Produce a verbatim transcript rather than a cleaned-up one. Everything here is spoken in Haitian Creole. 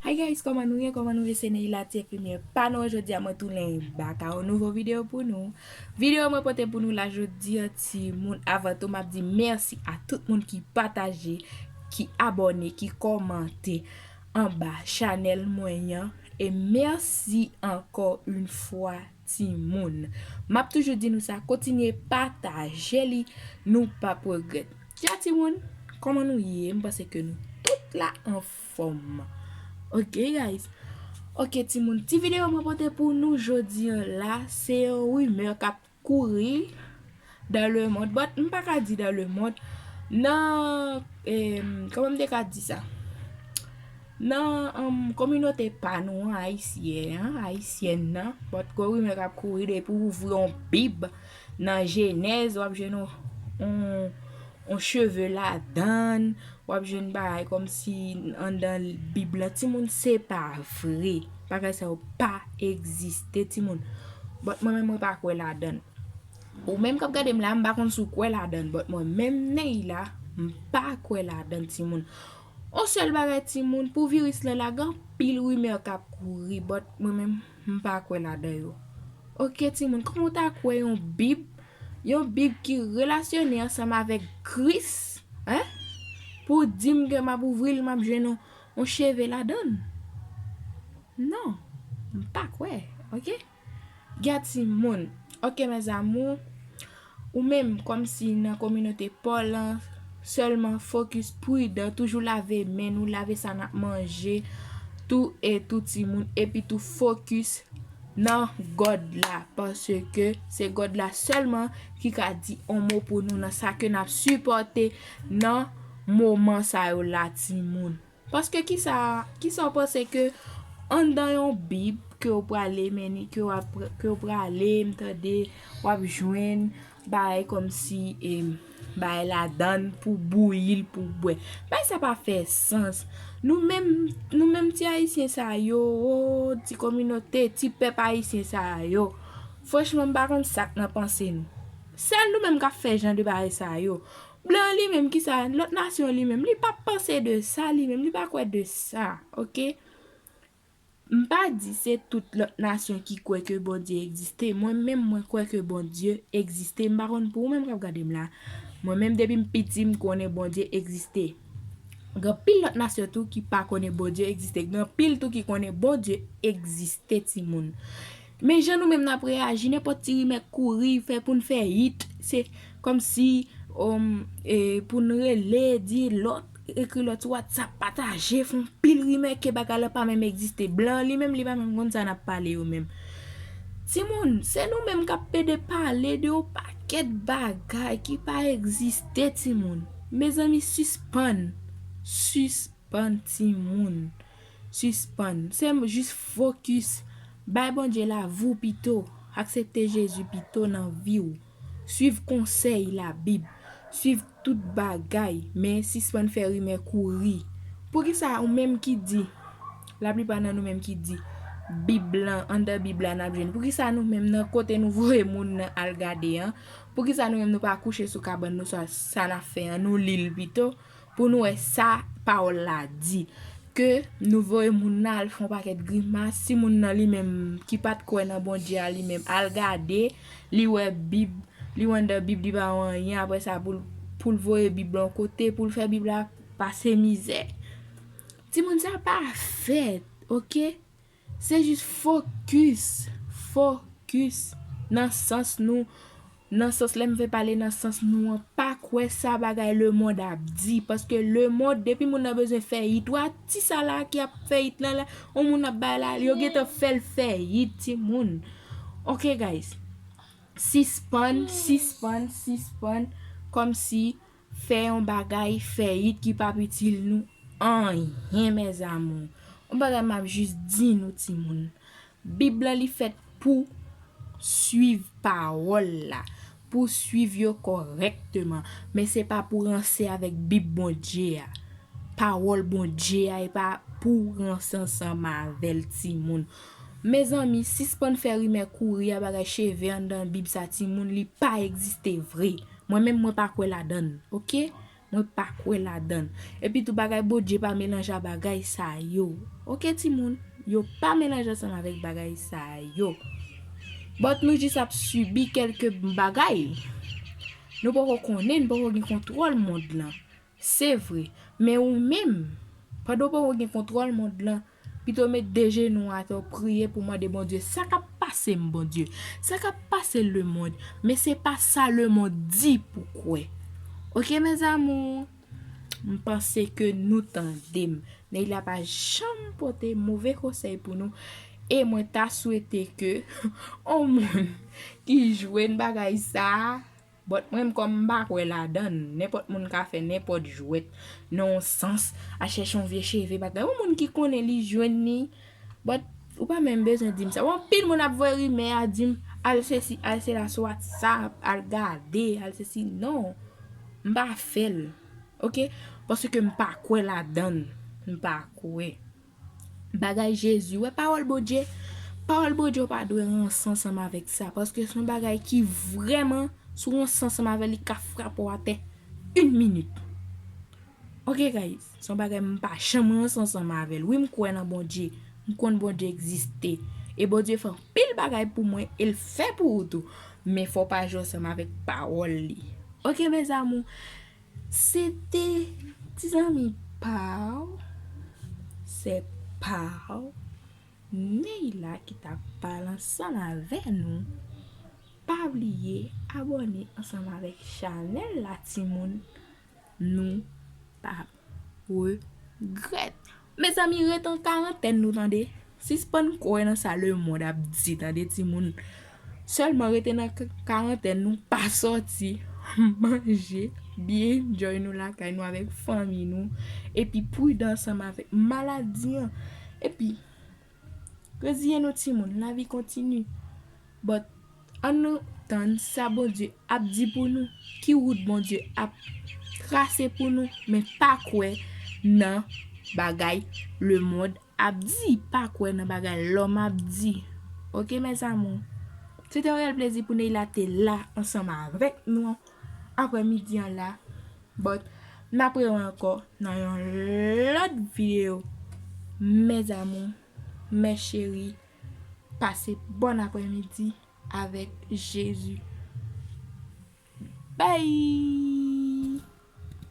Hey guys, kòman nou ye? Kòman nou ye? Se Neila, ti enfimyè pa nou. Jodi a mwen tounen bak a yon nouvo videyo pou nou. Videyo mwen pote pou nou la jodi a, timoun, avan tou m ap di mèsi a tout moun ki pataje, ki abòne, ki kòmante anba chanèl mwen an. E mèsi ankò yon fwa, timoun. M ap toujou di nou sa, kontinye pataje li, nou p ap regrèt. Dja timoun, kòman nou ye? M panse ke nou tout la anfòm. Ok guys. Ok timoun, ti videyo mwen pote pou nou jodi a la, se yon rimè k ap kouri dans le monde. But m pa ka di dans le monde. Nan, em, kòman m te ka di sa? Nan, em, kominote pa nou an, ayisyen an, ayisyèn nan. But gwo rimè k ap kouri depi w ouvri yon bib nan Jenèz, w ap jwenn yon, yon, yon cheve ladann, w ap jwenn bagay kòmsi anndan Bib lan. Timoun, se pa vre. Bagay sa yo pa egziste, timoun. But mwen menm, mwen pa kwè ladann. Ou menm k ap gade m la, m pa konn si w kwè ladann, but mwen menm Neila, m pa kwè ladann, timoun. On sèl bagay, timoun, pou viris lan la, gen anpil rimè k ap kouri, but mwen menm, m pa kwè ladan yo. Ok, timoun, kòman w ta kwè yon Bib, yon Bib ki relasyone ansanm avèk Kris, en? Pou w di m ke m ap ouvri l, m ap jwenn yon, yon cheve ladann? Non, m pa kwè, ok? Gad timoun. Ok, mes amours. Ou menm, kòmsi nan kominote pa w lan, sèlman fokis pridan, toujou lave men nou, lave sa n ap manje, tou e tou timoun, epi tou fokis nan God la, paske se God la sèlman ki ka di on mo pou nou nan sa ke n ap sipòte nan moman sa yo la, timoun. Paske kisa, kisa w panse ke anndan yon Bib ke w prale mennen, ke w ap, ke w prale, m tande, w ap jwenn bagay kòmsi, em, bagay ladann pou bouyi l, pou bwè. Bagay sa pa fè sans. Nou menm, nou menm ti ayisyen sa yo, o, ti kominote, ti pèp ayisyen sa yo, franchman, m pa konn sa k nan panse nou. Sèl nou menm k ap fè jan de bagay sa yo. Blan li menm, kisa, lòt nasyon li menm, li pa panse de sa, li menm, li pa kwè de sa, ok? M pa di se tout lòt nasyon ki kwè ke Bondye egziste. Mwen menm, mwen kwè ke Bondye egziste. M pa konn pou ou menm k ap gade m la. Mwen menm, depi m piti, m konnen Bondye egziste. Gen anpil lòt nasyon tou ki pa konnen Bondye egziste. Gen anpil tou ki konnen Bondye egziste, timoun. Men jan nou menm n ap reyaji, nenpòt ti rimè k kouri, fè pou n fè hit, se kòmsi, um, e, pou n rele, di lòt, ekri lòt sou WhatsApp, pataje, fè yon pil rimè ke bagay la pa menm egziste. Blan li menm, li pa menm konn sa n ap pale yo menm. Timoun, se nou menm k ap pede pale de yon pakèt bagay ki pa egziste, timoun. Mezanmi, sispann. Sispann, timoun. Sispann. Se jis fokis. Bay Bondye lavi w pito. Aksepte Jezi pito nan vi w. Swiv konsèy Labib. Swiv tout bagay. Men sispann fè rimè kouri. Poukisa ou menm ki di, laplipa nan nou menm ki di, Bib lan, anndan Bib la n ap jwenn. Poukisa nou menm nan kote nou voye moun nan al gade an, poukisa nou menm nou pa kouche sou kabann nou, sa, sa n ap fè an, nou li l pito, pou nou wè sa pawòl la di. Ke nou voye moun nan al fè yon pakèt grimas, si moun nan li menm ki pa t kwè nan Bondye a li menm, al gade, li wè Bib, li wè anndan Bib, li pa wè anyen, apre sa pou l, pou l voye Bib la yon kote, pou l fè Bib la pase mizè. Timoun, sa pa fèt, ok? Se jis fokis, fokis nan sans nou, nan sans lè m vle pale nan sans nou an, pa kwè sa bagay lemonn ap di, paske lemonn, depi moun nan bezwen fè hit, w a ti sa la ki ap fè hit lan la, yon moun ap bay la, yo gentan fè l fè hit, timoun. Ok, guys. Sispann, sispann, sispann, kòmsi fè yon bagay fè hit ki p ap itil nou anyen, mes amours. Yon bagay m ap jis di nou, timoun. Bib la, li fèt pou swiv pawòl la, pou swiv yo kòrèkteman, men se pa pou ranse avèk Bib Bondye a. Pawòl Bondye a, e pa pou ranse ansanm avè l, timoun. Mezanmi, sispann fè rimè kouri a, bagay cheve anndan Bib sa, timoun, li pa egziste vre. Mwen menm, mwen pa kwè ladann, ok? Mwen pa kwè ladan l. Epi tou, bagay Bondye pa melanje a bagay sa yo. Oke, timoun? Yo pa melanje ansanm avèk bagay sa yo. But nou jis ap sibi kèlke bagay. Nou poko konnen, nou poko gen kontwòl mond lan. Se vre. Men ou menm, pandan w poko gen kontwòl mond lan, pito w met de jenou atè, w priye pou w mande Bondye sa k ap pase m, Bondye. Sa k ap pase lemonn. Men se pa sa lemonn di pou kwè. Oke, mes amours? M panse ke nou tande m. Neila pa janm pote move konsèy pou nou. E mwen ta swete ke yon moun ki jwenn bagay sa a, but mwen menm kòm m pa kwè ladan l, nenpòt moun ka fè nenpòt jwèt nan yon sans, al chèche yon vye cheve, bagay. Yon moun ki konnen li jwenn li, but ou pa menm bezwen di m sa. Anpil moun ap voye rimè a di m, al sesi, al sela sou WhatsApp, al gade, al sesi. Non, m pa fè l. Oke? Paske m pa kwè ladan l. M pa kwè. Bagay Jezi, wè pawòl Bondye. Pawòl Bondye, ou pa dwe ranse ansanm avèk sa. Paske se yon bagay ki vrèman, si w ranse ansanm avè l, li ka frape w atè. Yon minit. Oke, guys. Se yon bagay m pa janm ranse ansanm avè l. Wi, m kwè nan Bondye. M konn Bondye egziste. E Bondye fè anpil bagay pou mwen, e l fè pou ou tou. Men fò w pa jwe ansanm avèk pawòl li. Oke, mes amours? Se te ti zanmi pa w, sè pa w, Neila ki t ap pale ansanm avè nou. Pa bliye abòne ansanm avèk chanèl la, timoun. Nou p ap regrèt. Mezanmi, ret an karantèn nou, tande. Sispann kwè nan sa lemonn ap di, tande, timoun. Sèlman rete nan k-, karantèn nou, pa sòti, manje, byen enjoy nou lakay nou avèk fanmi nou, epi pridan ansanm avèk maladi an. Epi, reziyen nou, timoun, lavi kontini. But, ann nou tann sa Bondye ap di pou nou, ki wout Bondye ap trase pou nou, men pa kwè nan bagay lemonn ap di, pa kwè nan bagay lòm ap di. Oke, mes amours? Se te yon reyèl plezi pou Neila te la ansanm avèk nou aprèmidi an la. But, n ap rewè ankò nan yon lòt videyo. Mes amours, mes chéris, pase bòn aprèmidi avèk Jezi. Bye!